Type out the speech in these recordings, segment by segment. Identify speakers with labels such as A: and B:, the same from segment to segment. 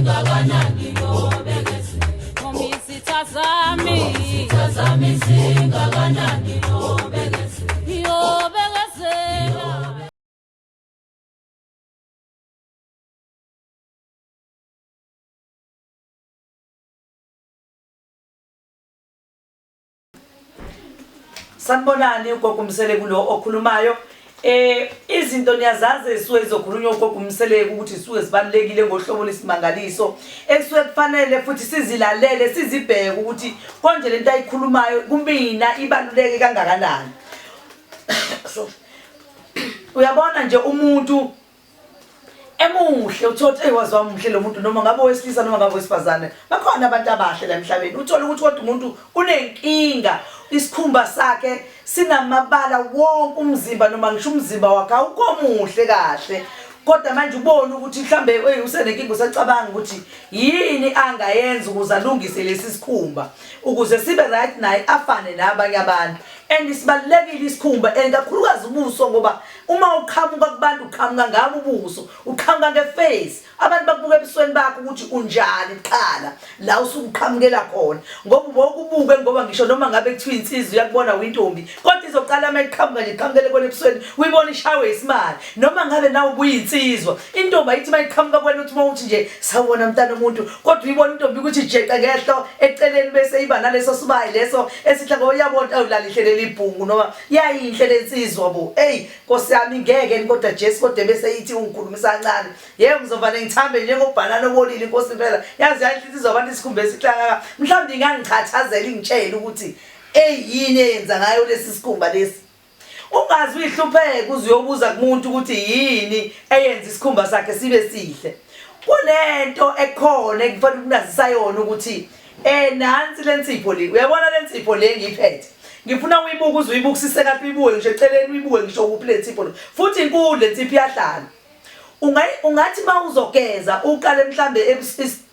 A: Singakanani nobekezela.
B: Noma izitha zami.
A: Izitha zami singakanani nobekezela.
B: Ngiyobekezela.
C: Sanibonani ugogo Mseleku lo okhulumayo. Izinto niyazazi ezisuke zizokhulunywa ugogo Mseleku ukuthi zisuke zibalulekile ngohlobo lesimangaliso ekusuke kufanele futhi sizilalele sizibheke ukuthi konje lento ayikhulumayo kumina ibaluleke kangakanani. So uyabona nje umuntu emuhle uthole ukuthi eyi waze wamuhle lo muntu noma ngabe owesilisa noma ngabe owesifazane bakhona abantu abahle la emhlabeni uthole ukuthi kodwa umuntu unenkinga isikhumba sakhe sinamabala wonke umzimba noma ngisho umzimba wakhe awukho muhle kahle kodwa manje ubone ukuthi mhlambe eyi usenenkinga usacabanga ukuthi yini angayenza ukuze alungise lesi sikhumba ukuze sibe right naye afane nabanye abantu and sibalulekile isikhumba and kakhulukazi ubuso ngoba Uma uqhamuka kubantu uqhamuka ngabo ubuso, uqhamuka ngeface. Abantu bakubuka ebusweni bakho ukuthi unjani kuqala la usuke uqhamukela khona. Ngoba ubokubuke ngoba ngisho noma ngabe kuthiwa insizwa uyakubona uyintombi, kodwa izoqala uma iqhamuka nje iqhamukele kona ebusweni, uyibona ishawe isimali. Noma ngabe nawe ubuyinsizwa, intombi ayithi uma iqhamuka kuwena uthi uma uthi nje sawubona mntana omuntu, kodwa uyibona intombi ukuthi jeqe ngehlo eceleni bese iba naleso sibayi leso esihle ngoba iyabona awu lalihle leli bhungu noma Yayinhle lensizwa bo. Ey Nkosi yami ngeke kodwa Jesu kodwa bese ithi ungikhulumisa kancane. Yebo ngizovane ngithambe njengobhanana obolile inkosi impela. Yazi yayinhle insizwa abantu isikhumba esihle kangaka. Mhlawumbe ingangichathazela ingitshele ukuthi ey yini eyenza ngayo lesi sikhumba lesi. Ungaze uyihlupheke uze uyobuza kumuntu ukuthi yini eyenza isikhumba sakhe sibe sihle. Kunento ekhona ekufanele ukunazisa yona ukuthi Eh nansi lensipho le. Uyabona lensipho le engiyiphethe. Ngifuna uyibuke uze uyibukisise kahle uyibuke ngisho eceleni uyibuke ngisho kuphi lensipho le. Futhi inkulu lensipho iyahlala. Ungayi ungathi mawuzogeza uqale mhlambe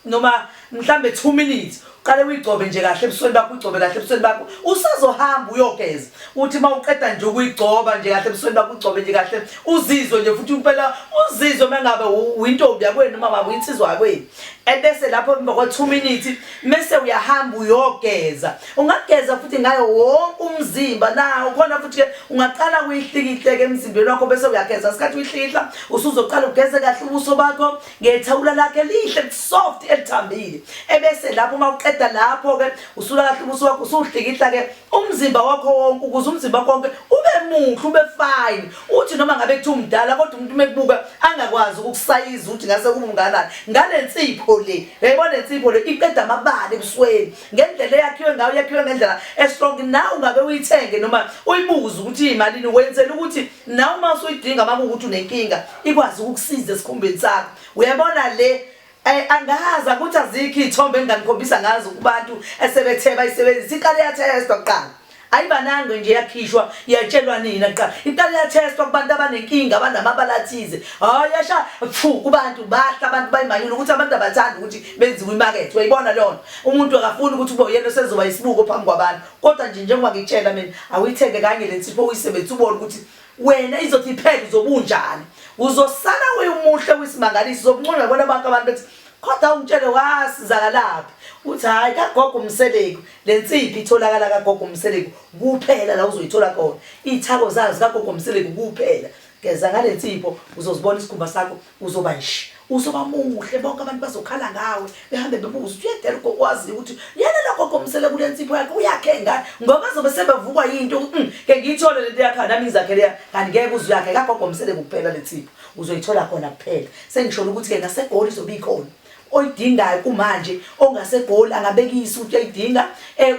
C: noma mhlambe 2 minutes uqale uyigcobe nje kahle ebusweni bakho uyigcobe kahle ebusweni bakho usazohamba uyogeza uthi mawuqeda nje ukuyigcoba nje kahle ebusweni bakho ugcobe nje kahle uzizwe nje futhi impela uzizwe mangabe uyintombi yakwenu noma baba uyinsizwa yakwenu Ebese lapho emva kwa 2 minutes mese uyahamba uyogeza. Ungageza futhi ngayo wonke umzimba nawo khona futhi ke ungaqala uyihlikihleke emzimbeni wakho bese uyageza. Isikhathi uyihlikihla usuzoqala ugeze kahle ubuso bakho ngethawula lakhe elihle soft elithambile. Ebese lapho uma uqeda lapho ke usula kahle ubuso bakho usuhlikihla ke umzimba wakho wonke ukuze umzimba wakho wonke ube muhle ube fine uthi noma ngabe kuthiwa umdala kodwa umuntu mekubuka angakwazi ukukusayiza ukuthi ngase kube unganani ngale nsipho le uyayibona le nsipho le iqeda amabala ebusweni ngendlela eyakhiwe ngayo yakhiwe ngendlela estrong nawe ungabe uyithenge noma uyibuze ukuthi imalini wenzela ukuthi nawe uma usuyidinga uma kuwukuthi unenkinga ikwazi ukukusiza esikhumbeni sakho uyabona le Eh angazi ukuthi azikho iy'thombe enginganikhombisa ngazo kubantu esebethe bayisebenzisa iqale yathestwa kuqala ayibanange nje yakhishwa yatshelwa nina kuqala iqale yathestwa kubantu abanenkinga abanamabala athize hayi yasha pfu kubantu bahla abantu bayimanyula ukuthi abantu abathandi ukuthi benziwe imakethe uyayibona leyo nto umuntu akafuni ukuthi kube uyena osezoba isibuko phambi kwabantu kodwa nje njengoba ngitshela mina awuyithenge kanye le nsipho uyisebenzise ubone ukuthi Wena izothi iphele uzobunjani? Uzosala uyumuhle uyisimangaliso uzobunconywa bona bonke abantu bethi kodwa ungitshele wasizakalaphi? Uthi hayi kagogo uMseleku le nsiphi itholakala kagogo uMseleku kuphela la uzoyithola khona. Iy'thako zayo zikagogo uMseleku kuphela. Geza ngale nsipho uzozibona isikhumba sakho uzoba nje uzoba muhle bonke abantu bazokhala ngawe behambe bebuza ukuthi uyedela ugogo waziyo ukuthi yena lo gogo umsele kule nsipho yakhe uyakhe ngani ngoba bazobe sebevukwa yinto ke ngiyithole lento yakhe nami ngizakhele ya kanti ngeke uze uyakhe kagogo umsele kuphela le nsipho uzoyithola khona kuphela sengisholo ukuthi ke naseGoli izobe ikhona oyidingayo kumanje ongaseGoli angabekisa ukuthi uyayidinga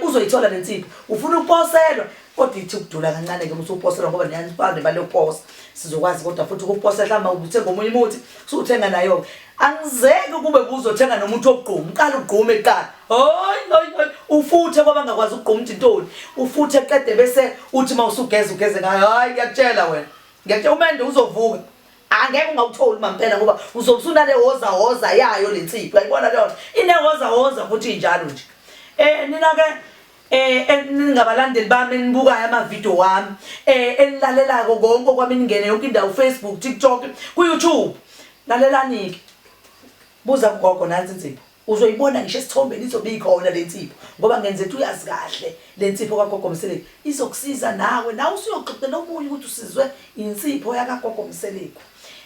C: uzoyithola le nsipho ufuna ukuposelwa Kodwa ithi ukudula kancane ke uma usuposela ngoba niyanifana nemali yokuposa. Sizokwazi kodwa futhi ukuposa mhlawumbe ubuthenga omunye umuthi, usuthenga nayo. Angizeke kube buzothenga nomuthi wokugquma, uqale ugqume kuqala. Hoyi hoyi hoyi ufuthe kwabangakwazi ukugquma uthi ntoni. Ufuthe qede bese uthi uma usugeza ugeze ngayo. Hayi ngiyakutshela wena. Ngiyakutshela umendo uzovuka. Angeke ungawutholi mampela ngoba uzobe usunale woza woza yayo le nsipho. Uyayibona leyo nto? Inewoza woza futhi injalo nje. Nina ke Ningabalandeli bami enibukayo ama-video wami enilalelako konke okwami ningene yonke indawo Facebook, TikTok, ku-YouTube. Lalelani-ke. Buza kugogo nansi insipho. Uzoyibona ngisho esithombeni izobe ikhona le nsipho ngoba ngenze ukuthi uyazi kahle le nsipho kagogo Mseleku izokusiza nawe nawe usuyoxoxela omunye ukuthi usizwe insipho yakagogo Mseleku.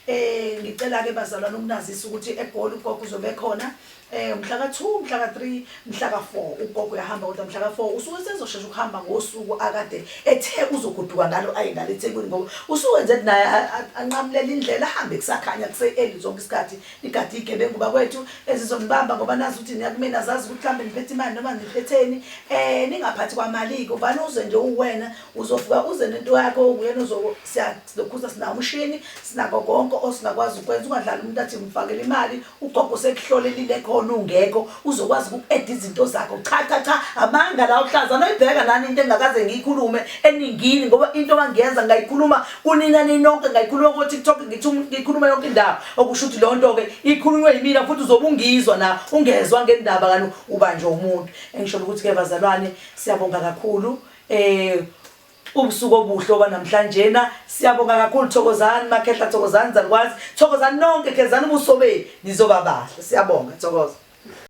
C: Eh ngicela ke bazalwane ukunazisa ukuthi eGoli ugogo uzobe khona eh mhla ka-2 mhla ka-3 mhla ka-4 ugogo uyahamba kodwa mhla ka-4 usuke sezoshesha ukuhamba ngosuku akade ethe uzogoduka ngalo aye ngale eThekwini ngoba usuwenze naye anqamulele indlela ahambe kusakhanya kuse-early zonke isikhathi Nigade iy'gebengu bakwethu ezizonibamba ngoba nazi ukuthi niyakumina zazi ukuthi mhlawumbe niphethe imali noma niphetheni um ningaphathi kwamali-ke uvane uze nje uwena uzofika uze nento yakho uyena uzosilokhuza sinawo umshini sinako konke osingakwazi ukwenza ungadlali umuntu athi ngifakele imali ugogo sekuhlolelile khona ungekho uzokwazi uku-eda izinto zakho cha cha cha amanga la uhlaza noyibheka nani into engakaze ngiyikhulume eningini ngoba into mangiyenza ngayikhuluma kunina ninonke ngayikhuluma ko-tiktok ngithi um, ngiyikhuluma yonke indawo okusho ukuthi leyo nto-ke ikhulunywe yimina futhi uzobe ungizwa na ungezwa ngendaba kani ubanjwe umuntu engisho ukuthi-ke bazalwane siyabonga kakhulu um ubusuku obuhle obanamhlanjena siyabonga kakhulu thokozani makhehla thokozani zalukwazi thokozani nonke gezani ubuso benu nizoba bahle siyabonga thokoza.